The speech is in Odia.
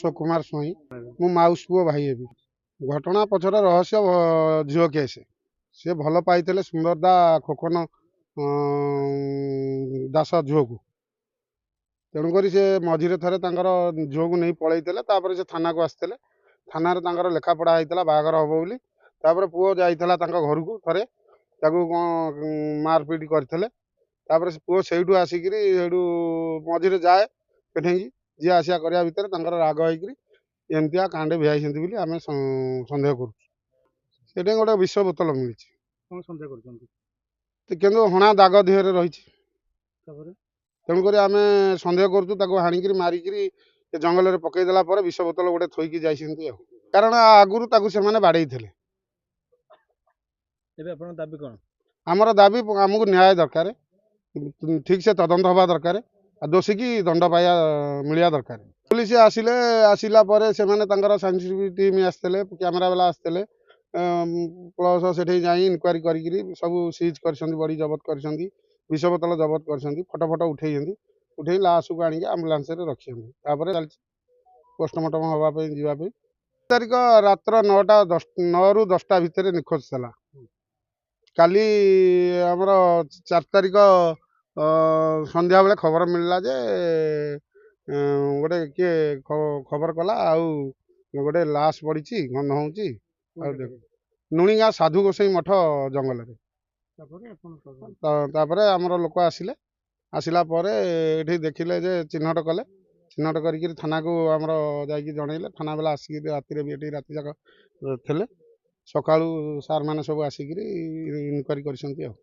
ଅଶୋକ କୁମାର ସ୍ୱାଇଁ, ମୁଁ ମାଉସୀ ପୁଅ ଭାଇ ହେବି। ଘଟଣା ପଛର ରହସ୍ୟ ଝିଅ କେସ୍। ସେ ଭଲ ପାଇଥିଲେ ସୁନ୍ଦରଦା ଖୋକନ ଦାସ ଝିଅକୁ, ତେଣୁକରି ସେ ମଝିରେ ଥରେ ତାଙ୍କର ଝିଅକୁ ନେଇ ପଳେଇଥିଲେ। ତାପରେ ସେ ଥାନାକୁ ଆସିଥିଲେ, ଥାନାରେ ତାଙ୍କର ଲେଖାପଢ଼ା ହେଇଥିଲା ବାହାଘର ହେବ ବୋଲି। ତାପରେ ପୁଅ ଯାଇଥିଲା ତାଙ୍କ ଘରକୁ ଥରେ, ତାକୁ କ'ଣ ମାରପିଟ କରିଥିଲେ। ତାପରେ ସେ ପୁଅ ସେଇଠୁ ଆସିକିରି ସେଇଠୁ ମଝିରେ ଯାଏ ସେଠେଇକି ଯିଏ ଆସିବା କରିବା ଭିତରେ ତାଙ୍କର ରାଗ ହେଇକିରି ଏମିତିଆ କାଣ୍ଡେ ଭିଆଇଛନ୍ତି ବୋଲି ଆମେ ସନ୍ଦେହ କରୁଛୁ। ସେଠି ଗୋଟେ ବିଷ ବୋତଲ ମିଳିଛି। କ'ଣ ସନ୍ଦେହ କରୁଛନ୍ତି? କିନ୍ତୁ ହଣା ଦାଗ ଦେହରେ ରହିଛି। ତାପରେ ତେଣୁକରି ଆମେ ସନ୍ଦେହ କରୁଛୁ ତାକୁ ହାଣିକିରି ମାରିକିରି ସେ ଜଙ୍ଗଲରେ ପକେଇ ଦେଲା ପରେ ବିଷ ବୋତଲ ଗୋଟେ ଥୋଇକି ଯାଇଛନ୍ତି। ଆଉ କାରଣ ଆଗରୁ ତାକୁ ସେମାନେ ବାଡ଼େଇଥିଲେ। ଏବେ ଆପଣଙ୍କ ଦାବି କ'ଣ? ଆମର ଦାବି ଆମକୁ ନ୍ୟାୟ ଦରକାର, ଠିକ୍ ସେ ତଦନ୍ତ ହେବା ଦରକାର, ଆଉ ଦୋଷୀକି ଦଣ୍ଡ ପାଇବା ମିଳିବା ଦରକାର। ପୋଲିସ ଆସିଲେ, ଆସିଲା ପରେ ସେମାନେ ତାଙ୍କର ସାଇଣ୍ଟିଫିକ୍ ଟିମ୍ ଆସିଥିଲେ, କ୍ୟାମେରା ବାଲା ଆସିଥିଲେ, ପ୍ଲସ୍ ସେଠି ଯାଇ ଇନକ୍ୱାରି କରିକିରି ସବୁ ସିଜ୍ କରିଛନ୍ତି, ବଡ଼ି ଜବତ କରିଛନ୍ତି, ବିଷ ବୋତଲ ଜବତ କରିଛନ୍ତି, ଫଟୋ ଫଟୋ ଉଠେଇଛନ୍ତି, ଉଠେଇ ଲାଶକୁ ଆଣିକି ଆମ୍ବୁଲାନ୍ସରେ ରଖିଛନ୍ତି। ତାପରେ ଚାଲିଛି ପୋଷ୍ଟମର୍ଟମ ହେବା ପାଇଁ ଯିବା ପାଇଁ। ତାରିଖ ରାତ୍ର 9ଟା 10, 9ରୁ 10ଟା ଭିତରେ ନିଖୋଜ ଥିଲା। କାଲି ଆମର 4 ତାରିଖ ସନ୍ଧ୍ୟାବେଳେ ଖବର ମିଳିଲା ଯେ ଗୋଟେ କିଏ ଖବର କଲା ଆଉ ଗୋଟେ ଲାଶ ପଡ଼ିଛି, ଗନ୍ଧ ହେଉଛି, ଆଉ ଦେଖ ନୁଣିଗାଁ ସାଧୁ ଗୋସାଇଁ ମଠ ଜଙ୍ଗଲରେ। ତାପରେ ଆମର ଲୋକ ଆସିଲେ, ଆସିଲା ପରେ ଏଠି ଦେଖିଲେ ଯେ ଚିହ୍ନଟ କଲେ, ଚିହ୍ନଟ କରିକିରି ଥାନାକୁ ଆମର ଯାଇକି ଜଣେଇଲେ। ଥାନା ବାଲା ଆସିକିରି ରାତିରେ ବି ଏଠି ରାତି ଯାକ ଥିଲେ। ସକାଳୁ ସାର୍ମାନେ ସବୁ ଆସିକିରି ଇନକ୍ୱାରି କରିଛନ୍ତି। ଆଉ